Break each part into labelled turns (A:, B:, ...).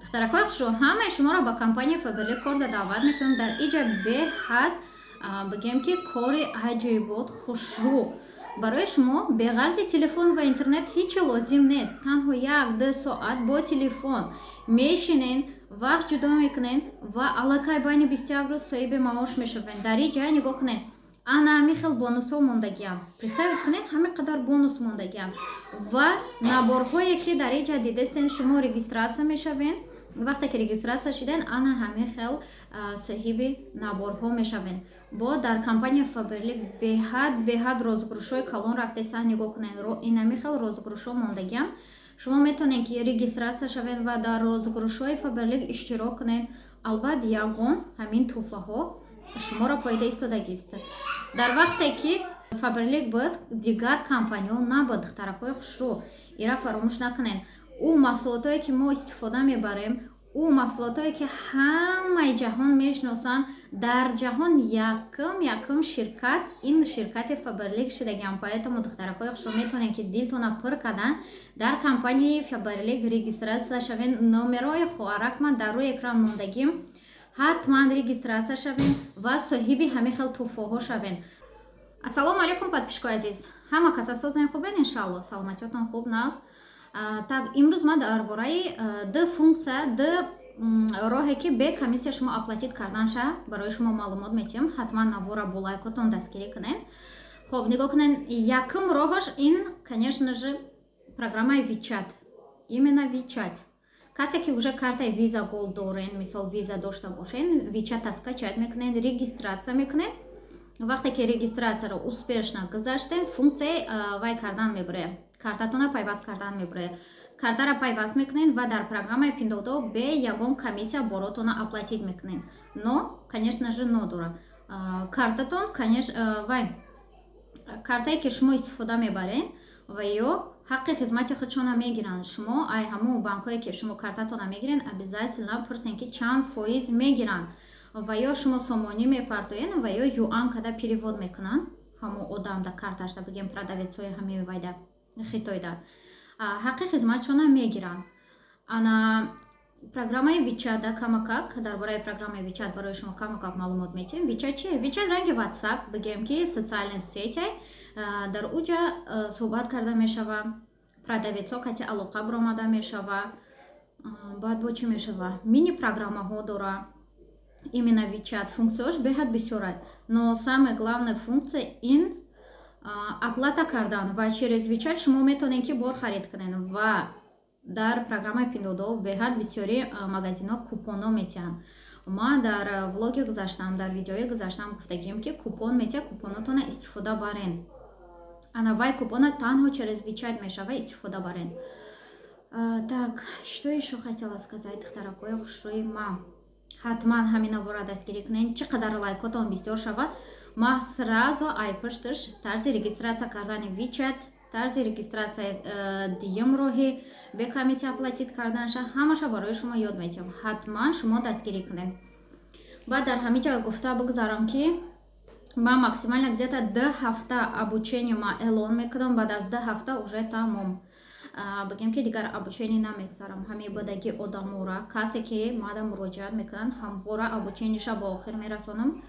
A: Духтаракои хушрӯ, ҳамаи шуморо ба компанияи Фаберлик корда даъват мекунам. Дар иҷа беҳад, бигем ки, кори аҷоибот, хушрӯ. Барои шумо беғарзи телефон ва интернет ҳечи лозим нест. Танҳо 1-2 соат бо телефон мешинен, вақт ҷудо мекунен ва аллакай байни 21 рӯз соҳиби маош мешавед. Дар ин ҷай нигоҳ кунед, ана ҳамин хел бонусҳо мондагиам. Представить кунед, ҳамин қадар бонус мондагиам ва наборҳое, ки дар ин ҷа дидестен. Шумо регистрация мешавен. Вақте ки регистрация шиден, ана ҳамин хел соҳиби наборҳо мешавен. Бо дар компания Фаберлик беҳад, беҳад розыгрышҳои калон рафтеса. Нигоҳ кунед, ин ҳамин хел розыгрышҳо мондагиам. Шумо метавонед, ки регистрация шавед ва дар розыгрышҳои Фаберлик иштирок кунед. Албат, ягон ҳамин тӯҳфаҳо шуморо пайда истодагист. Дар вақте ки Фаберлик буд, дигар компаниҳо набуд. Духтаракҳои хушрӯ, ира фаромӯш накунед. Ӯ маҳсулотое, ки мо истифода мебарем, ӯ маҳсулотое, ки ҳамаи ҷаҳон мешиносанд, дар ҷаҳон якум, якум ширкат ин ширкати Фаберлик шудагиам. Поэтому, духтаракҳои хушрӯ, метавонед, ки дилтона пур кардан дар компанияи Фаберлик регистрация шавед. Номерои хоҳаракман дар рӯи экран мондагим. Ҳатман регистрация шавем ва соҳиби ҳамин хел тӯҳфаҳо шавем. Ассалому алайкум, подписчикои азиз! Ҳама каса созен, хубен, иншалло, саломатиётон хуб наст. Так, имрӯз ман дар бораи ду функция, ду роҳе, ки бе комиссия шумо оплатить карданша, барои шумо маълумот метиҳам. Ҳатман навора бо лайкотон дастгирӣ кунед. Хоб, нигоҳ кунед, якум роҳаш ин, конечно же, программаи WeChat, именно WeChat. Касе ки уже картаи Visa Gold дорен, мисол, виза дошта бошен, WeChat скачать мекунед, регистрация мекунед. Вақте ки регистрацияро успешно гузаштем, функсияи вай кардан мебуред, картатона пайваст кардан мебуред. Картаро пайваст мекунед ва дар программаи Пиндодо бе ягон комиссия боротона оплатить мекунед. Но, конечно же, но дора картатон, вай картае, ки шумо истифода мебаред, ва ё ҳаққи хизмати худшона мегиранд. Шумо ай ҳамун банкҳое, ки шумо картатона мегиред, обязательно пурсен, ки чанд фоиз мегиранд. Ва ё шумо сомонӣ мепартоед, ва ё юан када перевод мекунанд ҳамон одам да карташда, бигем, продавецҳои ҳамаи вайда, хитойда ҳаққи хизматшона мегиранд. Ана программаи WeChat да камакак, дар бораи программаи WeChat барои шумо камакак маълумот метиҳем. WeChat чи? WeChat ранги WhatsApp, бигем ки, социальная сеть. Дар уҷа суҳбат карда мешава, продавецҳо кати алоқа баромада мешава. Баъд бо чӣ мешава? Мини программаҳо дора именно WeChat. Функсияҳош беҳад бисёрад, но самая главная функция ин оплата кардан, ва через WeChat шумо метавонед, ки бор харид кунед. Ва дар программаи Пиндодо беҳад бисёри магазинҳо купонҳо метиҳанд. Ман дар влоги гузаштам, дар видеои гузаштам гуфтагием, ки купон метиҳад, купонотона истифода барен. Ана вай купона танҳо через WeChat мешава истифода барен. Так, что ещё хотела сказать? Духтаракои хушрӯи ма, ҳатман ҳамин навора дастгирӣ кунед. Чӣ қадар лайкотон бисёр шавад, ма сразу ай пушташ тарзи регистрация кардани WeChat, тарзи регистрация, дуюм роҳи бе комиссия оплатить карданша, ҳамаша барои шумо ёд метиҳам. Ҳатман шумо дастгирӣ кунед. Баъд дар ҳамин ҷо гуфта бигзарам, ки ман максимально где-то 2 ҳафта обучение ма эълон мекунам. Баъд аз 2 ҳафта уже тамом, бигем ки, дигар обучение намегзарам. Ҳамин будаги одамора, касе ки мада муроҷиат мекунанд, ҳамвора обучениеша ба охир мерасонам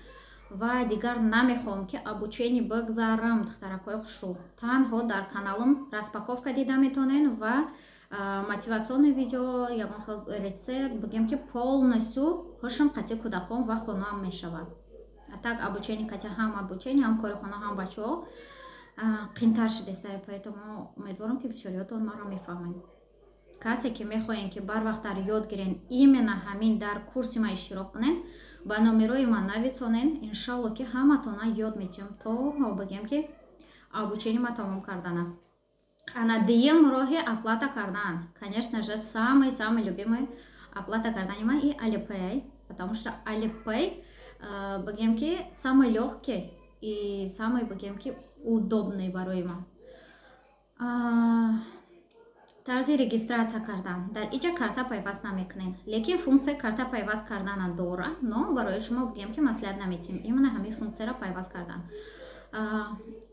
A: ва дигар намехоҳам, ки обучение бигзарам. Духтаракҳои хушрӯ, танҳо дар каналам распаковка дида метавонед ва мотивационный видео, ягон хел рецепт, бигем ки, полностью хушам қати кӯдакон ва хонаам мешавад. А так обучение кати ҳам обучение, ҳам кори хона, ҳам бачаҳо қинтар шудеста. Поэтому умедворам, ки бисёриётон маро мефаҳмед. Касе ки мехоҳем, ки барвақттар ёд гирен, именно ҳамин дар курси ма иштирок кунен, ба номерои ман нависонен. Иншалло, ки ҳаматона ёд метиҳам то, бигем ки, обучение ма тамом кардана. Ана дуюм роҳи оплата кардан, конечно же, самый самый любимый оплата кардани ман и Alipay, потому что Alipay, бигем ки, самый легкий и самый, бигем ки, удобный барои ман. Тарзи регистрация кардан: дар иҷа карта пайваст намекунед, лекин функсияи карта пайваст кардана дора, но барои шумо, бигем ки, маслиҳат наметиҳем именно ҳамин функсияро пайваст кардан.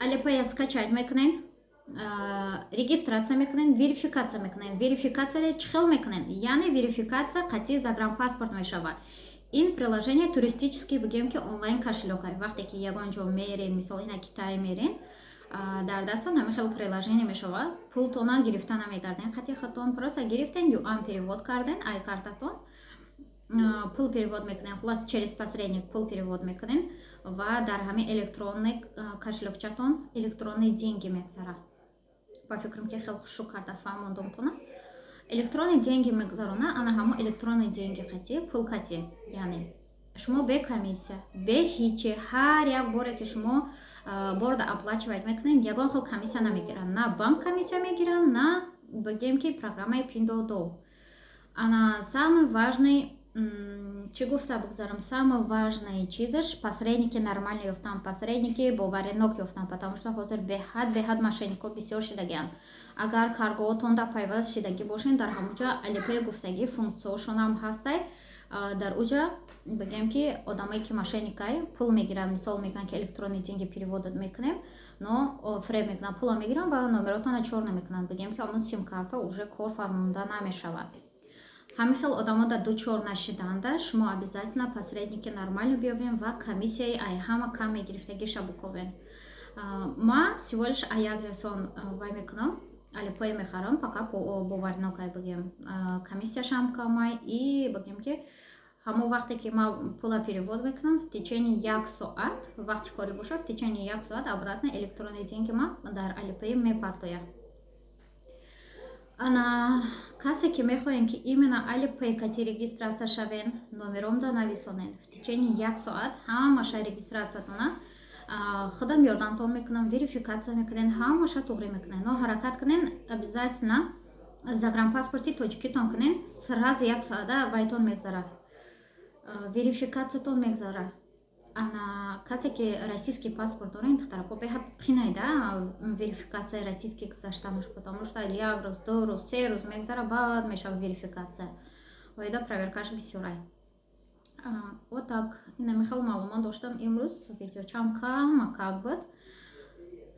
A: Alipay скачать мекунед. Регистрация мекунен, верификация мекунен. Верификация чӣ хел мекунен? Яъне верификация қатъи загранпаспорт мешавад. Ин приложение туристический, бигем ки онлайн кошелёк. Вақте ки ягон ҷо мерен, мисол, ина Китай мерен, дар дастон ҳамин хел приложение мешавад. Пултона гирифта намегарден қатъи хатон, просто гирифтен, юан перевод карден, ай картатон пул перевод мекунем, хулос, через посредник пул перевод мекунем ва дар ҳамин электронный кошелёкчатон электронные деньги мегзарад. Ба фикрам, ки хеле хушу карда фаҳмондомтона. Электронные деньги мегузарона, ана ҳамо электронные деньги қатӣ, пул қатӣ, яъне шумо бе комиссия, бе ҳичи. Ҳар як боре ки шумо борда оплачивать мекунед, ягон хел комиссия намегиранд, на банк комиссия мегиранд, на, бигем ки, программаи Пиндуодуо. Ана самый важный, чӣ гуфта бигзарам, самый важный чизаш посредники нормально ёфтан, посредники боваринок ёфтан, потому что ҳозир беҳад беҳад мошеннико бисёр шидагианд. Агар каргоотонда пайваст шидагӣ бошед, дар ҳамонҷа Алипей гуфтагӣ функсияшонам ҳастай. Дар уҷа, бигем ки, одамое ки мошенникай, пул мегиранд, мисол, мегӯянд, ки электронные деньги перевод мекунем, но фреб мекунанд, пула мегиранд ва номеротона чор намекунанд. Бигем ки, ҳамон сим-карта уже кор фармонда намешавад. Ҳамин хел одамо дар дучор нашиданда, шумо обязательно посредники нормально биёвем ва комиссияи ай ҳама кам мегирифтагиша буковем. Ма всего лишь аяк ёсон вай мекунам, Алипой мехарам, пока боваринокай, бигем, комиссияшам камай и, бигем ки, ҳамон вақте ки ман пула перевод мекунам, в течение як соат, вақти корӣ бошад, в течение як соат обратно электронные деньги ма дар Алипей мепартояд. Ана касе ки мехоҳем, ки именно Алипей кати регистрация шавен, номеромда нависонен. В течение як соат ҳамаша регистрациятона худам ёрдамтон мекунам, верификация мекунен, ҳамаша туғрӣ мекунен. Но ҳаракат кунен, обязательно загранпаспорти тоҷикитон кунен, сразу як соата вайтон мегзарад, верификациятон мегзарад. Ана касе ки российский паспорт дорен, духтарако, беҳад қинайда верификацияи российский гузаштанаш, потому что як рӯз, 2 рӯз, 3 рӯз мегзара, баъд мешава верификация. Оида проверкаш бисёрай. Вот так, ина михел маълумот доштам имрӯз. Видеочам камакак буд.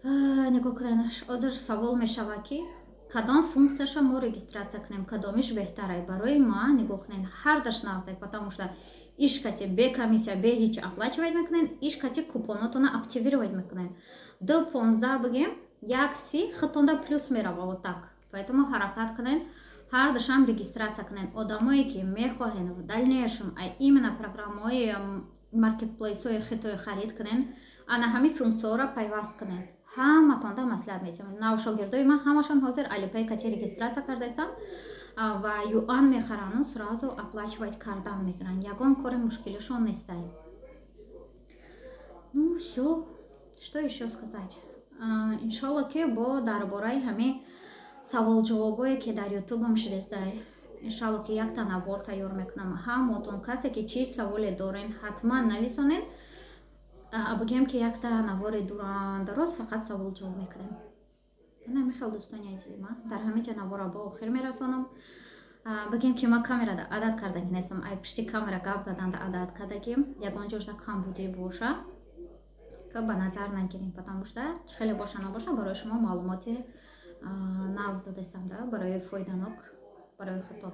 A: Нигоҳ кунед, ҳозир савол мешава, ки кадом функсияша мо регистрация кунем, кадомиш беҳтарай барои ма. Нигоҳ кунед, ҳардаш нағзай, потому что ишкати бе комиссия, бе ҳеҷ оплачивать мекунед, ишкати купонотона активировать мекунед. Ду 15, бигем, як си хитонда плюс мерава. Вот так. Поэтому ҳаракат кунед, ҳардашам регистрация кунед. Одамое ки мехоҳед в дальнейшем именно программаҳои маркетплейсҳои хитои харид кунед, ана ҳамин функсияҳоро пайваст кунед. Ҳаматонда маслиҳат медиҳам. Навшогирдои ман ҳамашон ҳозир Алипай кати регистрация кардаистанд ва юан мехарану сразу оплачивать кардан мекунанд, ягон кори мушкилишон нестай. Ну всё, что ещё сказать? Иншолло, ки бо дар бораи ҳамин саволҷавобое, ки дар ютубам шидестай, иншалло, ки якта навор тайёр мекунам. Ҳамотон, касе ки чӣ саволе дорен, ҳатман нависонед. Бигем, ки якта навори дурандароз фақат савол ҷавоб мекунем. Намихел, дӯстони азизи ман, дар ҳамин ҷа навора ба охир мерасонам. Бигем, ки ман камерада адат кардагӣ нестам, ай пишти камера гап заданда адат кардагим. Ягон ҷошда камбудӣ боша, ка ба назар нагирем, потому что чӣ хеле боша набоша, барои шумо маълумоти нағз додастам да, барои фоиданок, барои худтон.